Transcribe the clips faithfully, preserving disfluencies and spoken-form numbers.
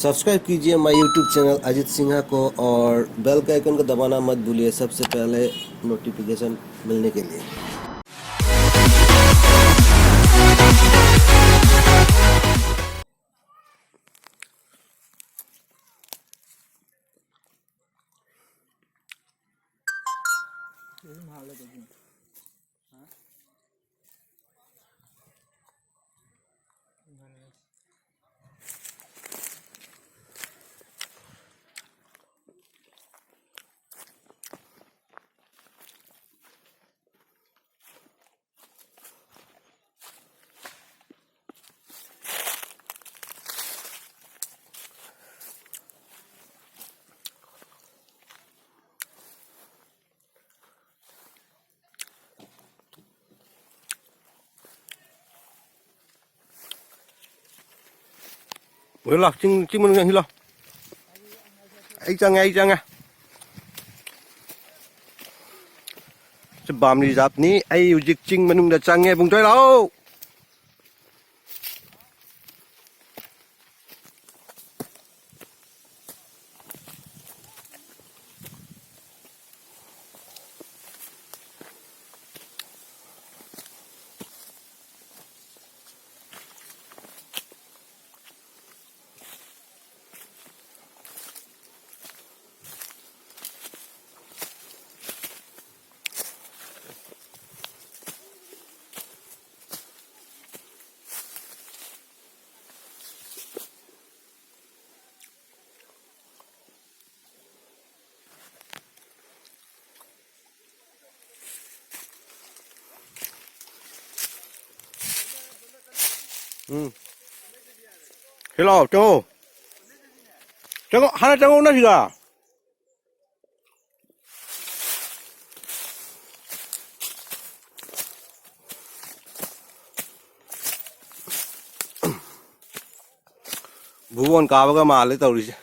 Subscribe कीजिए my YouTube channel Ajit Sinha को और बेल का आइकन को दबाना मत भूलिए सबसे पहले नोटिफिकेशन मिलने के लिए। ꯍꯣꯏ, ꯂꯥꯛ, ꯆꯤꯡ, ꯆꯤꯡ ꯃꯅꯨꯡ ꯆꯪꯁꯤꯜꯂꯣ꯫ ꯑꯩ ꯆꯪꯉꯦ, ꯑꯩ ꯆꯪꯉꯦ꯫ ꯁꯤ ꯕꯥꯝ ꯔꯤꯖꯥꯕꯅꯤ꯫ ꯑꯩ ꯍꯧꯖꯤꯛ ꯆꯤꯡ ꯃꯅꯨꯡꯗ ꯆꯪꯉꯦ꯫ ꯕꯨꯡꯊꯣꯏ, ꯂꯥꯛꯑꯣ꯫ ꯎꯝ꯫ ꯁꯤ ꯂꯥꯛꯑꯣ, ꯆꯪꯉꯣ꯫ ꯆꯪꯉꯣ, ꯍꯥꯟꯅ ꯆꯪꯉꯛꯎꯅ ꯁꯤꯗ꯫ ꯚꯨꯕꯣꯟ ꯀꯥꯕꯒ ꯃꯥꯜꯂꯦ ꯇꯧꯔꯤꯁꯦ꯫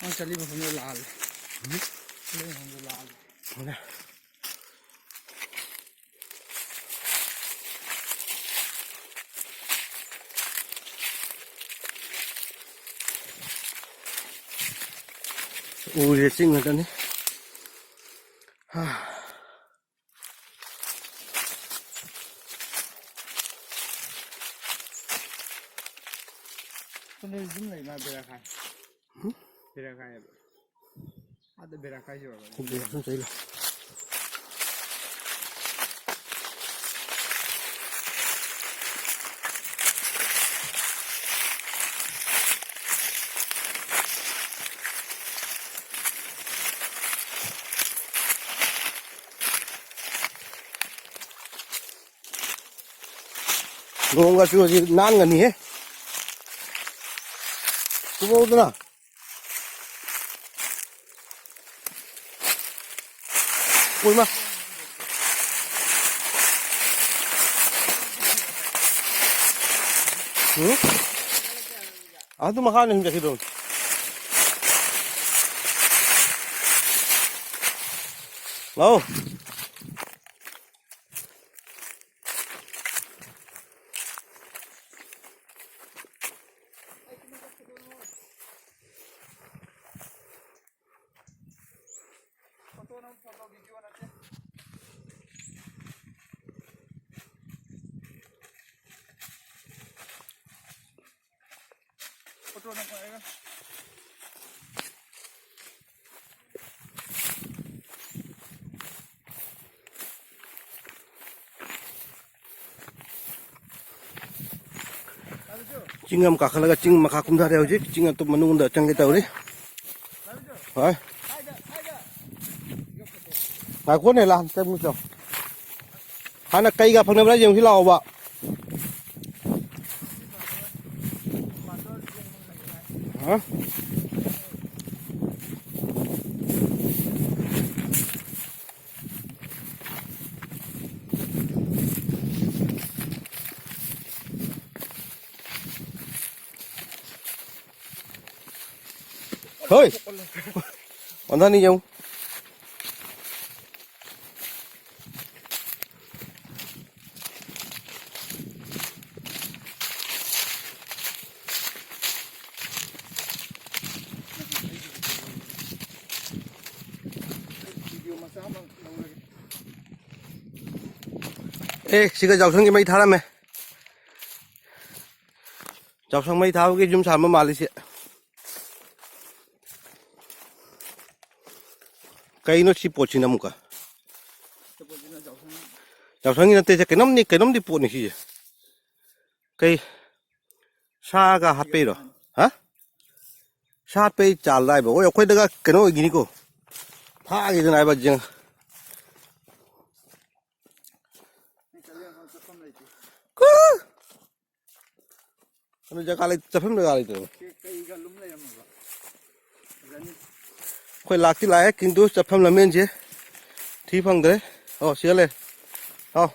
ꯅꯪ ꯆꯠꯂꯤ ꯃꯐꯝꯗꯣ ꯂꯥꯜꯂꯦ꯫ ꯎꯝ꯫ ꯆꯠꯂꯤ ꯃꯐꯝꯗꯣ ꯂꯥꯜꯂꯦ꯫ ꯍꯣꯏꯅꯦ꯫ ꯎꯔꯤꯁꯦ ꯆꯤꯡ ꯉꯥꯛꯇꯅꯤ꯫ ꯍꯥ꯫ ꯁꯣꯝꯗ ꯌꯨꯝ ꯂꯩ ꯃꯥ ꯕꯦꯔꯥ ꯀꯥꯏ꯫ ꯍꯨꯝ? ꯕꯦꯔꯥ ꯀꯥꯏꯌꯦꯕ꯫ ꯑꯥꯗ ꯕꯦꯔꯥ ꯀꯥꯏꯁꯦ ꯎꯔꯕ? ꯕꯦꯔꯥ ꯁꯨꯝ ꯆꯩ ꯂꯥꯎ꯫ ꯅꯣꯡꯒ ꯆꯨꯔꯗꯤ ꯅꯥꯟꯒꯅꯤꯍꯦ꯫ ꯆꯨꯍꯧꯗꯅ꯫ ꯎꯏꯃ꯫ ꯎꯝ? ꯑꯗꯨ ꯃꯈꯥꯗ ꯍꯤꯡꯒꯠꯈꯤꯗꯧꯅꯤ꯫ ꯂꯥꯛꯑꯣ꯫ ꯆꯤꯡ ꯑꯃ ꯀꯥꯈꯠꯂꯒ ꯆꯤꯡ ꯃꯈꯥ ꯀꯨꯝꯊꯔꯦ ꯍꯧꯖꯤꯛ꯫ ꯆꯤꯡ ꯑꯇꯣꯞꯄ ꯃꯅꯨꯡꯗ ꯆꯪꯒꯦ ꯇꯧꯔꯤ꯫ ꯍꯣꯏ꯫ ꯉꯥꯏꯈꯣꯅꯦ, ꯂꯥꯟ ꯆꯪꯉꯨꯆꯣ꯫ ꯍꯥꯟꯅ ꯀꯩꯒ ꯐꯪꯅꯕ꯭ꯔꯥ ꯌꯦꯡꯁꯤ ꯂꯥꯛꯑꯣꯕ꯫ ꯍꯥ? ꯍꯣꯏ! ꯑꯣꯟꯊꯅꯤ ꯌꯦꯡꯉꯨ꯫ ꯑꯦ, ꯁꯤꯒ ꯌꯥꯎꯁꯪꯒꯤ ꯃꯩ ꯊꯥꯔꯝꯃꯦ꯫ ꯌꯥꯎꯁꯪ ꯃꯩ ꯊꯥꯕꯒꯤ ꯌꯨꯝ ꯁꯥꯔꯝꯕ ꯃꯥꯜꯂꯤ ꯁꯤ꯫ ꯀꯩꯅꯣ ꯁꯤ ꯄꯣꯠꯁꯤꯅ ꯑꯃꯨꯛꯀ? ꯌꯥꯎꯁꯪꯒꯤ ꯅꯠꯇꯦ, ꯁꯦ ꯀꯩꯅꯣꯝꯅꯤ, ꯀꯩꯅꯣꯝꯗꯤ ꯄꯣꯠꯅꯤ ꯁꯤꯁꯦ꯫ ꯀꯩ, ꯁꯥꯒ ꯍꯥꯠꯄꯩꯔꯣ? ꯍꯥ? ꯁꯥ ꯍꯥꯠꯄꯩ ꯆꯥꯜꯂ ꯍꯥꯏꯕ꯫ ꯍꯣꯏ, ꯑꯩꯈꯣꯏꯗꯒ ꯀꯩꯅꯣ ꯑꯣꯏꯒꯤꯅꯤꯀꯣ꯫ ꯐꯥꯈꯤꯗꯅ ꯍꯥꯏꯕ ꯌꯦꯡ-, ꯀꯨ-, ꯑꯗꯨ ꯖꯒꯥ ꯂꯩ-, ꯆꯠꯐꯝ ꯖꯒꯥ ꯂꯩꯇ꯭ꯔꯕ꯫ ꯀꯩꯒ ꯂꯨꯝ ꯂꯩꯔꯝꯃꯕ꯫ ꯐꯖꯅꯤ꯫ ꯑꯩꯈꯣꯏ ꯂꯥꯛꯇꯤ ꯂꯥꯛꯑꯦ, ꯀꯤꯟꯇꯨ ꯆꯠꯐꯝ ꯂꯝꯕꯦꯟꯁꯦ ꯊꯤ ꯐꯪꯗ꯭ꯔꯦ꯫ ꯑꯣ, ꯁꯤꯗ ꯂꯩꯔꯦ꯫ ꯑꯥꯎ꯫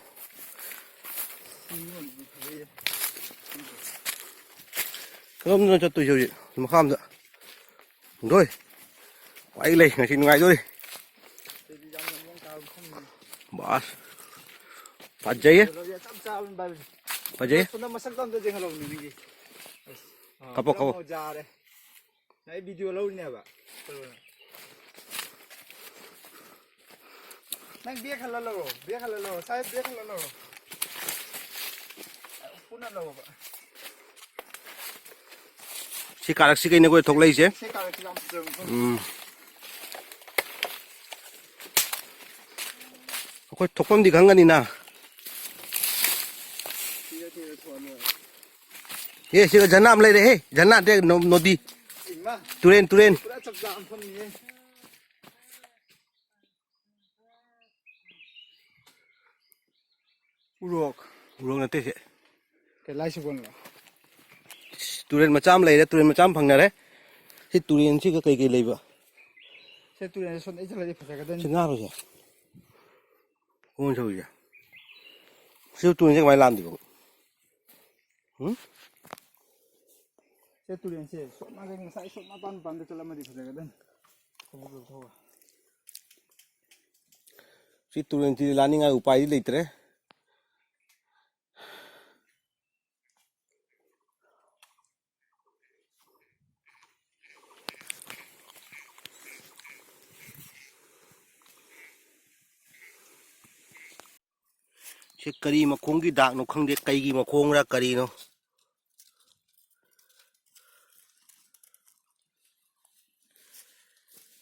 ꯀꯔꯣꯝꯗꯅꯣ ꯆꯠꯇꯣꯏꯁꯦ ꯍꯧꯖꯤꯛ? ꯃꯈꯥ ꯑꯝꯗ꯫ ꯗꯣꯏ꯫ ꯋꯥꯔꯤ ꯂꯩ, ꯉꯁꯤ ꯅꯨꯡꯉꯥꯏꯗꯣꯔꯤ꯫ ꯕꯥꯁ꯫ ꯐꯖꯩꯌꯦ꯫ ꯆꯞ ꯆꯥꯕꯅꯤ ꯚꯥꯏ꯫ ꯐꯖꯩꯌꯦ꯫ ꯁꯣꯝꯗ ꯃꯁꯛꯇꯣ ꯑꯝꯇ ꯌꯦꯡꯍꯜꯂꯧꯅꯦ ꯅꯪꯒꯤ꯫ ꯑꯁ, ꯀꯥꯞꯄꯣ, ꯀꯥꯞꯄꯣ꯫ ꯃꯣꯖꯥꯔꯦ꯫ ꯅꯪ ꯑꯩ video ꯂꯧꯔꯤꯅꯦꯕ꯫ ꯅꯪ bag ꯍꯜꯂ ꯂꯧꯔꯣ, bag ꯍꯜꯂ ꯂꯧꯔꯣ, ꯁꯥꯏ bag ꯍꯜꯂ ꯂꯧꯔꯣ꯫ ꯄꯨꯟꯅ ꯂꯧꯔꯣꯕ꯫ ꯁꯤ ꯀꯥꯔꯛꯁꯤ ꯀꯩꯅꯣ ꯑꯩꯈꯣꯏ ꯊꯣꯛꯂꯛꯏꯁꯦ꯫ ꯁꯤ ꯀꯥꯔꯛꯁꯤ ꯌꯥꯝ ꯐꯖꯕ ꯃꯐꯝ꯫ ꯎꯝ꯫ ꯑꯩꯈꯣꯏ ꯊꯣꯛꯐꯝꯗꯤ ꯈꯪꯒꯅꯤꯅ꯫ ꯊꯤꯔ ꯊꯤꯔ ꯊꯣꯛꯑ ꯂꯣꯏꯔꯦ꯫ ꯑꯦ, ꯁꯤꯗ ꯖꯔꯅꯥ ꯑꯃ ꯂꯩꯔꯦꯍꯦ꯫ ꯖꯔꯅꯥ ꯅꯠꯇꯦ, ꯅꯣ-, ꯅꯣꯗꯤ꯫ ꯏꯃꯥ꯫ ꯇꯨꯔꯦꯟ, ꯇꯨꯔꯦꯟ꯫ ꯄꯨꯔꯥ ꯆꯞ ꯆꯥꯕ ꯃꯐꯝꯅꯤꯍꯦ꯫ ꯎꯔꯣꯛ꯫ ꯎꯔꯣꯛ ꯅꯠꯇꯦ ꯁꯤ꯫ ꯀꯩ ꯂꯥꯏꯁꯤ ꯀꯣꯟꯂꯣ? ꯇꯨꯔꯦꯟ ꯃꯆꯥ ꯑꯃ ꯂꯩꯔꯦ, ꯇꯨꯔꯦꯟ ꯃꯆꯥ ꯑꯃ ꯐꯪꯅꯔꯦ꯫ ꯁꯤ ꯇꯨꯔꯦꯟꯁꯤꯒ ꯀꯩꯀꯩ ꯂꯩꯕ? ꯁꯤ ꯇꯨꯔꯦꯟꯁꯦ ꯁꯣꯝꯗ ꯆꯠꯂꯗꯤ ꯐꯖꯒꯗꯣꯏꯅꯤ꯫ ꯁꯤ ꯉꯥꯔꯣ ꯁꯦ꯫ ꯀꯣꯟ ꯁꯧꯔꯤꯁꯦ꯫ ꯁꯤ ꯇꯨꯔꯦꯟꯁꯦ ꯀꯃꯥꯏꯅ ꯂꯥꯟꯗꯣꯏꯕ? ꯎꯝ? ꯁꯦ ꯇꯨꯔꯦꯟꯁꯦ ꯁꯣꯝ ꯅꯥꯀꯟ ꯉꯁꯥꯏ ꯁꯣꯝ ꯃꯄꯥꯟ ꯃꯄꯥꯟꯗ ꯆꯠꯂꯝꯃꯗꯤ ꯐꯖꯒꯗꯝꯅꯤ꯫ ꯈꯣꯡꯎꯞ ꯂꯧꯊꯣꯛꯑꯒ꯫ ꯁꯤ ꯇꯨꯔꯦꯟꯁꯤꯗꯤ ꯂꯥꯟꯅꯤꯡꯉꯥꯏ ꯎꯄꯥꯏꯗꯤ ꯂꯩꯇ꯭ꯔꯦ꯫ ꯁꯤ ꯀꯔꯤ ꯃꯈꯣꯡꯒꯤ ꯗꯥꯛꯅꯣ ꯈꯪꯗꯦ, ꯀꯩꯒꯤ ꯃꯈꯣꯡꯔ ꯀꯔꯤꯅꯣ?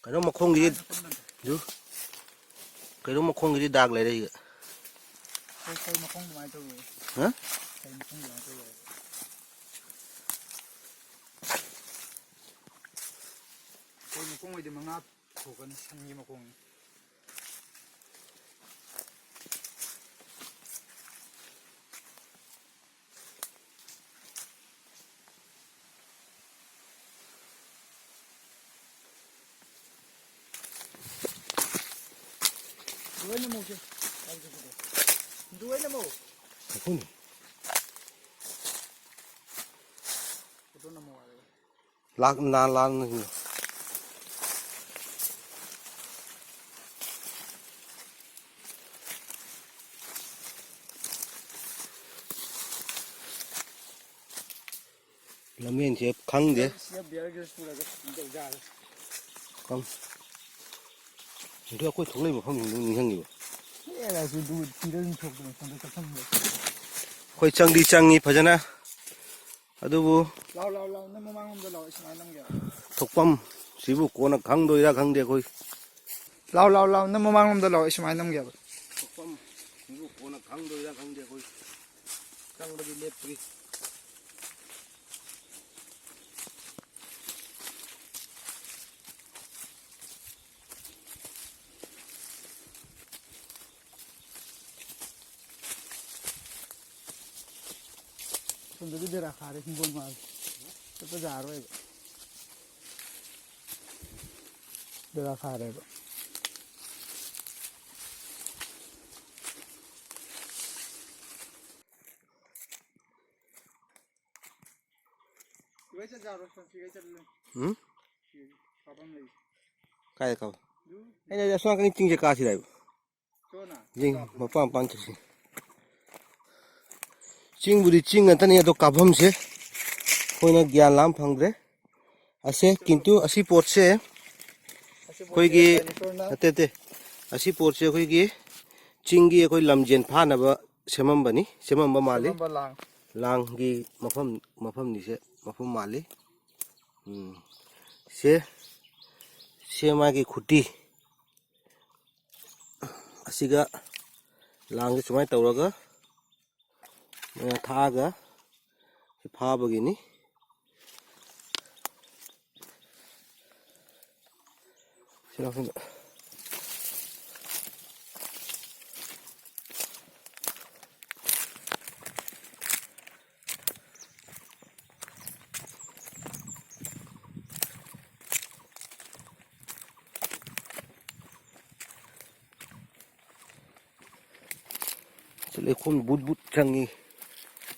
ꯀꯩꯅꯣ ꯃꯈꯣꯡꯒꯤꯗꯤ, ꯗꯨ, ꯀꯩꯅꯣ ꯃꯈꯣꯡꯒꯤꯗꯤ ꯗꯥꯛ ꯂꯩꯔꯦ ꯁꯤꯗ꯫ ꯀꯩ, ꯀꯩ ꯃꯈꯣꯡ ꯑꯗꯨꯃꯥꯏꯅ ꯇꯧꯋꯦ? ꯍꯥ? ꯀꯩ ꯃꯈꯣꯡ ꯑꯗꯨꯃꯥꯏꯅ ꯇꯧꯋꯦ? ꯀꯩ ꯃꯈꯣꯡ ꯑꯣꯏꯗꯤ ꯃꯉꯥ ꯊꯣꯛꯀꯅꯤ, ꯁꯟꯒꯤ ꯃꯈꯣꯡꯅꯤ꯫ ꯂꯣꯏꯅꯃꯛꯁꯦ꯫ ꯂꯣꯏꯅꯃꯛ꯫ ꯃꯈꯣꯡꯅꯤ꯫ ꯐꯣꯇꯣ ꯅꯝꯃꯣ ꯍꯥꯏꯔꯒ꯫ ꯂꯥꯛ-, ꯅꯥ-, ꯂꯥꯛꯅ ꯍꯤꯡꯉꯣ꯫ ꯂꯝꯕꯦꯟꯁꯦ ꯈꯪꯗꯦ꯫ ꯁꯤꯗ ꯕꯤꯌꯔ ꯒ꯭ꯔꯤꯜꯁ ꯄꯨꯔꯒ ꯁꯨꯝ ꯇꯧ ꯌꯥꯔꯦ꯫ ꯈꯪ-, ꯑꯗꯨ ꯑꯩꯈꯣꯏ ꯊꯣꯛꯂꯛꯏ ꯃꯐꯝꯁꯤꯡꯗꯨ ꯅꯤꯡꯁꯤꯡꯉꯤꯕ꯫ ꯑꯦ, ꯑꯁꯤ ꯑꯗꯨ ꯊꯤꯔ ꯑꯗꯨꯝ ꯊꯣꯛꯄꯅꯦ, ꯁꯣꯝꯗ ꯆꯠꯐꯝꯗꯣ꯫ ꯑꯩꯈꯣꯏ ꯆꯪꯗꯤ ꯆꯪꯉꯤ ꯐꯖꯅ꯫ ꯑꯗꯨꯕꯨ ꯂꯥꯎ, ꯂꯥꯎ, ꯂꯥꯎ, ꯅꯪ ꯃꯃꯥꯡꯂꯣꯝꯗ ꯂꯥꯎ, ꯑꯩ ꯁꯨꯃꯥꯏꯅ ꯅꯝꯒꯦ꯫ ꯊꯣꯛꯐꯝ ꯁꯤꯕꯨ ꯀꯣꯟꯅ ꯈꯪꯗꯣꯏꯔꯥ ꯈꯪꯗꯦ ꯑꯩꯈꯣꯏ꯫ ꯂꯥꯎ, ꯂꯥꯎ, ꯂꯥꯎ, ꯅꯪ ꯃꯃꯥꯡꯂꯣꯝꯗ ꯂꯥꯎ, ꯑꯩ ꯁꯨꯃꯥꯏꯅ ꯅꯝꯒꯦꯕ꯫ ꯊꯣꯛꯐꯝ ꯁꯤꯕꯨ ꯀꯣꯟꯅ ꯈꯪꯗꯣꯏꯔꯥ ꯈꯪꯗꯦ ꯑꯩꯈꯣꯏ꯫ ꯆꯪꯕꯗꯤ ꯂꯦꯞꯇ꯭ꯔꯤ꯫ ꯁꯣꯝꯗꯗꯤ ꯕꯦꯔꯥ ꯀꯥꯔꯦ, ꯍꯤꯡꯒꯣꯜ ꯃꯥꯜꯂꯦ꯫ ꯆꯠꯄ ꯌꯥꯔꯣꯏꯕ꯫ ꯕꯦꯔꯥ ꯀꯥꯔꯦꯕ꯫ ꯎꯝ? ꯀꯥꯏꯗ ꯀꯥꯎ? ꯑꯩꯅ ꯍꯥꯏꯗꯤ ꯑꯁꯣꯝ ꯅꯥꯀꯟꯒꯤ ꯆꯤꯡꯁꯦ ꯀꯥꯁꯤꯔ ꯍꯥꯏꯕ꯫ ꯌꯦꯡ, ꯃꯄꯥꯟ ꯃꯄꯥꯟ ꯆꯠꯁꯤ꯫ ꯆꯤꯡꯕꯨꯗꯤ ꯆꯤꯡ ꯉꯥꯛꯇꯅꯤ, ꯑꯗꯣ ꯀꯥꯐꯝꯁꯦ ꯑꯩꯈꯣꯏꯅ ꯒ꯭ꯌꯥꯟ ꯂꯥꯝ ꯐꯪꯗ꯭ꯔꯦ꯫ ꯑꯁꯦ, ꯀꯤꯟꯇꯨ ꯑꯁꯤ ꯄꯣꯠꯁꯦ ꯑꯩꯈꯣꯏꯒꯤ, ꯅꯠꯇꯦ, ꯅꯠꯇꯦ, ꯑꯁꯤ ꯄꯣꯠꯁꯦ ꯑꯩꯈꯣꯏꯒꯤ ꯆꯤꯡꯒꯤ ꯑꯩꯈꯣꯏ ꯂꯝꯖꯦꯟ ꯐꯥꯅꯕ ꯁꯦꯝꯃꯝꯕꯅꯤ, ꯁꯦꯝꯃꯝꯕ ꯃꯥꯜꯂꯤ꯫ ꯁꯦꯝꯃꯝꯕ ꯂꯥꯡ꯫ ꯂꯥꯡꯒꯤ ꯃꯐꯝ, ꯃꯐꯝꯅꯤꯁꯦ, ꯃꯐꯝ ꯃꯥꯜꯂꯤ꯫ ꯎꯝ꯫ ꯁꯦ, ꯁꯦ ꯃꯥꯒꯤ ꯈꯨꯇꯤ꯫ ꯑꯁꯤꯒ ꯂꯥꯡꯁꯦ ꯁꯨꯃꯥꯏꯅ ꯇꯧꯔꯒ ꯃꯣꯏꯅ ꯊꯥꯛꯑꯒ ꯁꯤ ꯐꯥꯕꯒꯤꯅꯤ꯫ ꯁꯤ ꯂꯧꯁꯤꯜꯂꯣ꯫ ꯂꯩꯈꯣꯝ ꯕꯨꯠ ꯕꯨꯠ ꯆꯪꯉꯤ꯫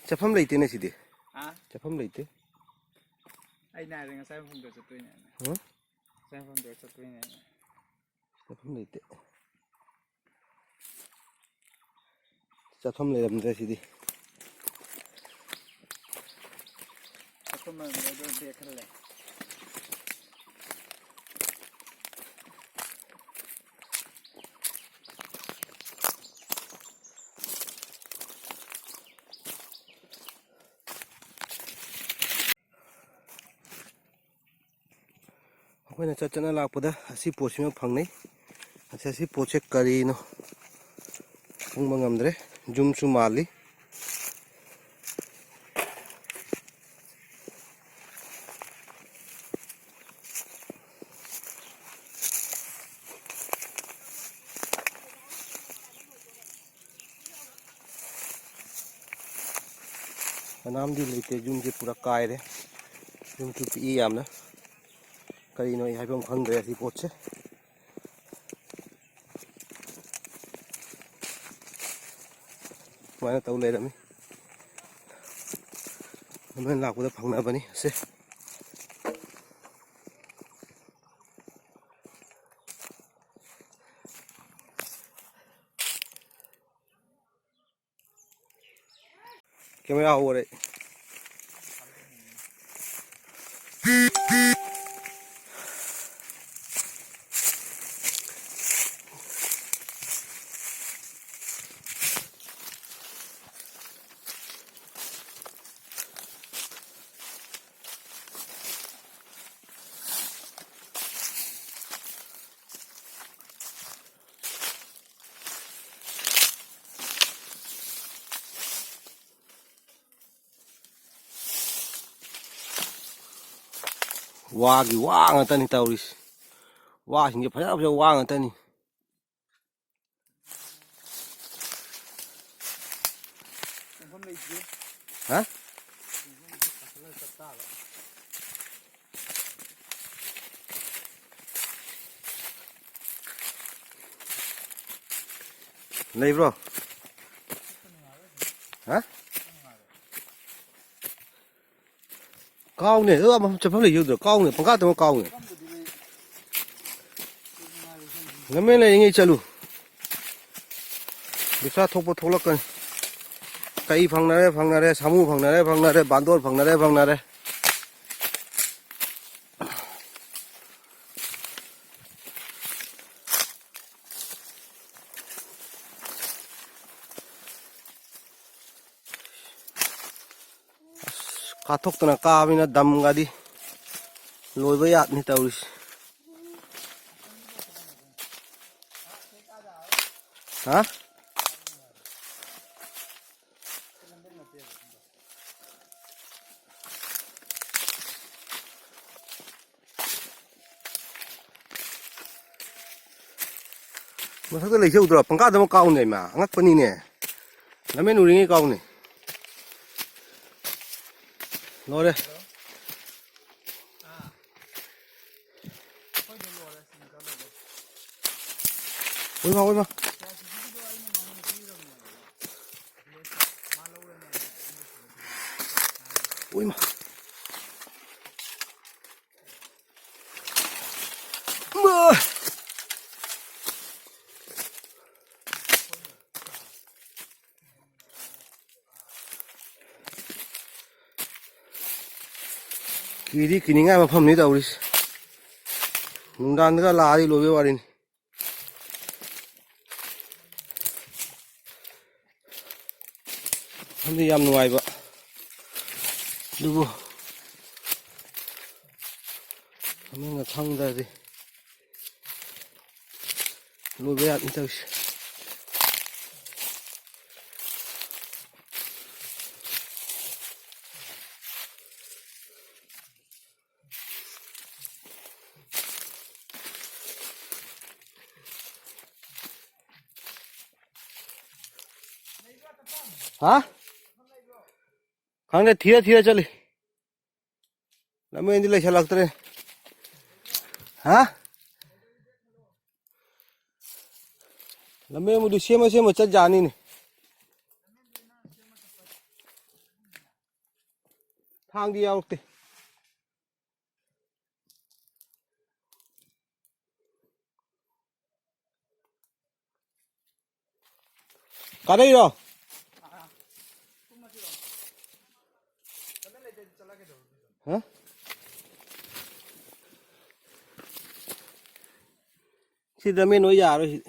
ꯆꯠꯐꯝ ꯂꯩꯇꯦꯅꯦ ꯁꯤꯗꯤ꯫ ꯍꯥ? ꯆꯠꯐꯝ ꯂꯩꯇꯦ꯫ ꯑꯩꯅ ꯍꯥꯏꯔꯦ ꯉꯁꯥꯏ ꯃꯐꯝꯗ ꯆꯠꯇꯣꯏꯅꯦ ꯍꯥꯏꯅ꯫ ꯍꯥ? ꯉꯁꯥꯏ ꯃꯐꯝꯗ ꯆꯠꯇꯣꯏꯅꯦ ꯍꯥꯏꯅ꯫ ꯆꯠꯐꯝ ꯂꯩꯇꯦ꯫ ꯆꯠꯐꯝ ꯂꯩꯔꯝꯗ꯭ꯔꯦ ꯁꯤꯗꯤ꯫ ꯆꯠꯐꯝ ꯂꯩꯔꯝꯗ꯭ꯔꯦ, ꯑꯗꯨ ꯕꯦꯛ ꯈꯔ ꯂꯩ꯫ ꯑꯩꯈꯣꯏꯅ ꯆꯠ ꯆꯠꯅ ꯂꯥꯛꯄꯗ ꯑꯁꯤ ꯄꯣꯠꯁꯤꯃ ꯐꯪꯅꯩ꯫ ꯑꯁꯤ, ꯑꯁꯤ ꯄꯣꯠꯁꯦ ꯀꯔꯤꯅꯣ ꯈꯪꯕ ꯉꯝꯗ꯭ꯔꯦ꯫ ꯌꯨꯝꯁꯨ ꯃꯥꯜꯂꯤ꯫ ꯀꯅꯥꯝꯗꯤ ꯂꯩꯇꯦ, ꯌꯨꯝꯁꯦ ꯄꯨꯔꯥ ꯀꯥꯏꯔꯦ꯫ ꯌꯨꯝꯁꯨ ꯄꯤꯛꯏ ꯌꯥꯝꯅ꯫ ꯀꯔꯤꯅꯣ ꯑꯩ ꯍꯥꯏꯐꯝ ꯈꯪꯗ꯭ꯔꯦ ꯑꯁꯤ ꯄꯣꯠꯁꯦ꯫ ꯁꯨꯃꯥꯏꯅ ꯇꯧ ꯂꯩꯔꯝꯃꯤ꯫ ꯅꯣꯏ ꯂꯥꯛꯄꯗ ꯐꯪꯅꯕꯅꯤ ꯑꯁꯦ꯫ Camera ꯍꯧꯒꯔꯦ꯫ ꯋꯥꯒꯤ ꯋꯥ ꯉꯥꯛꯇꯅꯤ ꯇꯧꯔꯤꯁꯤ꯫ ꯋꯥꯁꯤꯡꯁꯦ ꯐꯖ ꯐꯖꯕ ꯋꯥ ꯉꯥꯛꯇꯅꯤ꯫ ꯍꯥ? ꯂꯩꯕ꯭ꯔꯣ? ꯍꯥ? ꯀꯥꯎꯅꯦ, ꯑꯗꯣ ꯑꯃ ꯆꯠꯐꯝ ꯂꯩꯖꯗ꯭ꯔꯣ? ꯀꯥꯎꯅꯦ, ꯄꯪꯀꯥ ꯇꯧꯔ ꯀꯥꯎꯅꯦ꯫ ꯂꯝꯕꯦꯟ ꯂꯩꯔꯤꯉꯩ ꯆꯠꯂꯨ꯫ ꯄꯩꯁꯥ ꯊꯣꯛꯄ ꯊꯣꯛꯂꯛꯀꯅꯤ꯫ ꯀꯩ ꯐꯪꯅꯔꯦ, ꯐꯪꯅꯔꯦ, ꯁꯥꯃꯨ ꯐꯪꯅꯔꯦ, ꯐꯪꯅꯔꯦ, ꯕꯥꯟꯗꯣꯔ ꯐꯪꯅꯔꯦ, ꯐꯪꯅꯔꯦ꯫ ꯑꯁ, ꯀꯥꯊꯣꯛꯇꯅ ꯀꯥꯕꯅꯤꯅ ꯗꯝꯒꯗꯤ ꯂꯣꯏꯕ ꯌꯥꯠꯅꯤ ꯇꯧꯔꯤꯁꯦ꯫ ꯍꯥ? ꯃꯊꯛꯇ ꯂꯩꯖꯍꯧꯗ꯭ꯔꯣ? ꯄꯪꯀꯥꯗ ꯑꯃ ꯀꯥꯎꯅꯦ, ꯏꯃꯥ꯫ ꯑꯉꯛꯄꯅꯤꯅꯦ꯫ ꯂꯝꯃꯦꯟ ꯎꯔꯤꯉꯩ ꯀꯥꯎꯅꯦ꯫ ꯂꯣꯏꯔꯦ꯫ ꯑꯣꯏꯃ, ꯑꯣꯏꯃ꯫ ꯎꯏꯃꯥ꯫ ꯃꯥ! ꯀꯤꯗꯤ ꯀꯤꯅꯤꯡꯉꯥꯏ ꯃꯐꯝꯅꯤ ꯇꯧꯔꯤꯁꯦ꯫ ꯅꯨꯡꯗꯥꯡꯗꯒ ꯂꯥꯛꯑꯗꯤ ꯂꯣꯏꯕꯩ ꯋꯥꯔꯤꯅꯤ꯫ ꯃꯐꯝꯗꯤ ꯌꯥꯝ ꯅꯨꯡꯉꯥꯏꯕ꯫ ꯑꯗꯨꯕꯨ ꯃꯃꯤꯡꯒ ꯈꯪꯗ꯭ꯔꯗꯤ ꯂꯣꯏꯕ ꯌꯥꯗꯦ ꯇꯧꯔꯤꯁꯦ꯫ ꯍꯥ? ꯈꯪꯗꯦ, ꯊꯤꯔ ꯊꯤꯔ ꯆꯠꯂꯤ꯫ ꯂꯝꯕꯦꯟꯗꯤ ꯂꯩꯁꯜꯂꯛꯇ꯭ꯔꯦ꯫ ꯍꯥ? ꯂꯝꯕꯦꯟꯕꯨꯗꯤ ꯁꯦꯝꯃ ꯁꯦꯝꯃ ꯆꯠ ꯌꯥꯅꯤꯅꯦ꯫ ꯊꯥꯡꯗꯤ ꯌꯥꯎꯔꯛꯇꯦ꯫ ꯀꯥꯔꯛꯏꯔꯣ? ꯍꯥ? ꯁꯤ ꯂꯝꯃꯦꯟ ꯑꯣꯏ ꯌꯥꯔꯣꯏ ꯁꯤ꯫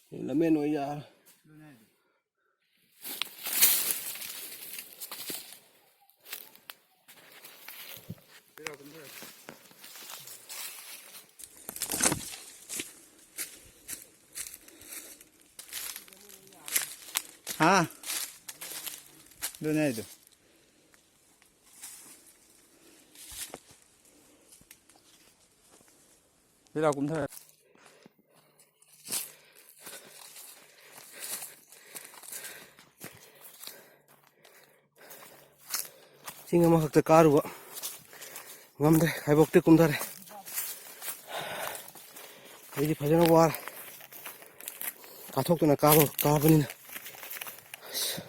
ꯁꯤ ꯂꯝꯃꯦꯟ ꯑꯣꯏ ꯌꯥꯔꯣꯏ꯫ ꯍꯥ? ꯑꯗꯨꯅꯦ ꯍꯥꯏꯗꯣ꯫ ꯁꯤ ꯂꯥꯎ ꯀꯨꯝꯊꯔ꯫ ꯆꯤꯡ ꯑꯃꯈꯛꯇ ꯀꯥꯔꯨꯕ ꯉꯝꯗ꯭ꯔꯦ, ꯈꯥꯏꯕꯣꯛꯇꯤ ꯀꯨꯝꯊꯔꯦ꯫ ꯑꯩꯗꯤ ꯐꯖꯅ ꯋꯥꯔꯦ, ꯀꯥꯊꯣꯛꯇꯅ ꯀꯥꯕ, ꯀꯥꯕꯅꯤꯅ꯫ ꯑꯁ꯫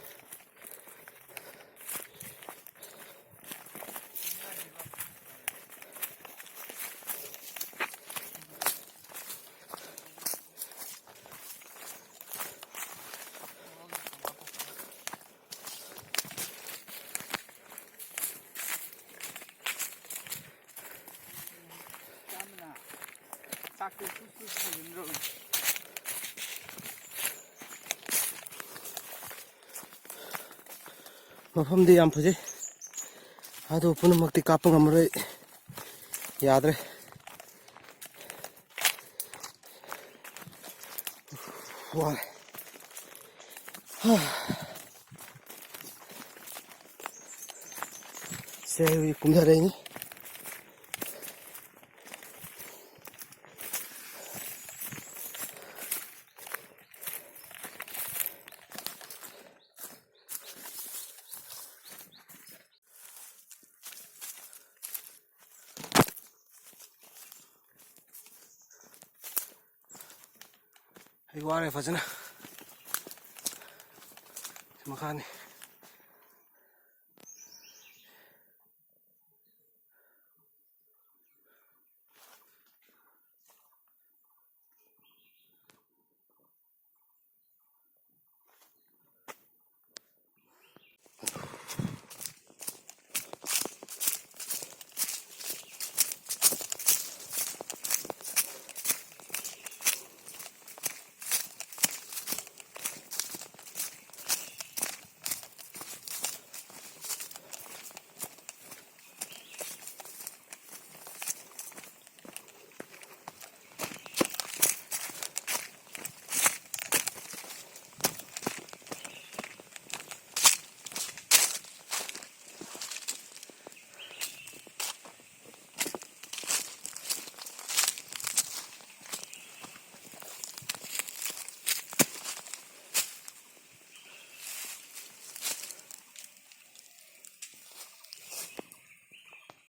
ꯃꯐꯝꯗꯤ ꯌꯥꯝ ꯐꯖꯩ, ꯑꯗꯨ ꯄꯨꯝꯅꯃꯛꯇꯤ ꯀꯥꯞꯄ ꯉꯝꯃꯔꯣꯏ, ꯌꯥꯗ꯭ꯔꯦ, ꯋꯥꯔꯦ꯫ ꯁꯦ, ꯍꯧꯖꯤꯛ ꯀꯨꯝꯊꯔꯛꯏꯅꯤ꯫ ꯑꯩ ꯋꯥꯔꯦ ꯐꯖꯅ꯫ ꯁꯤ ꯃꯈꯥꯅꯤ꯫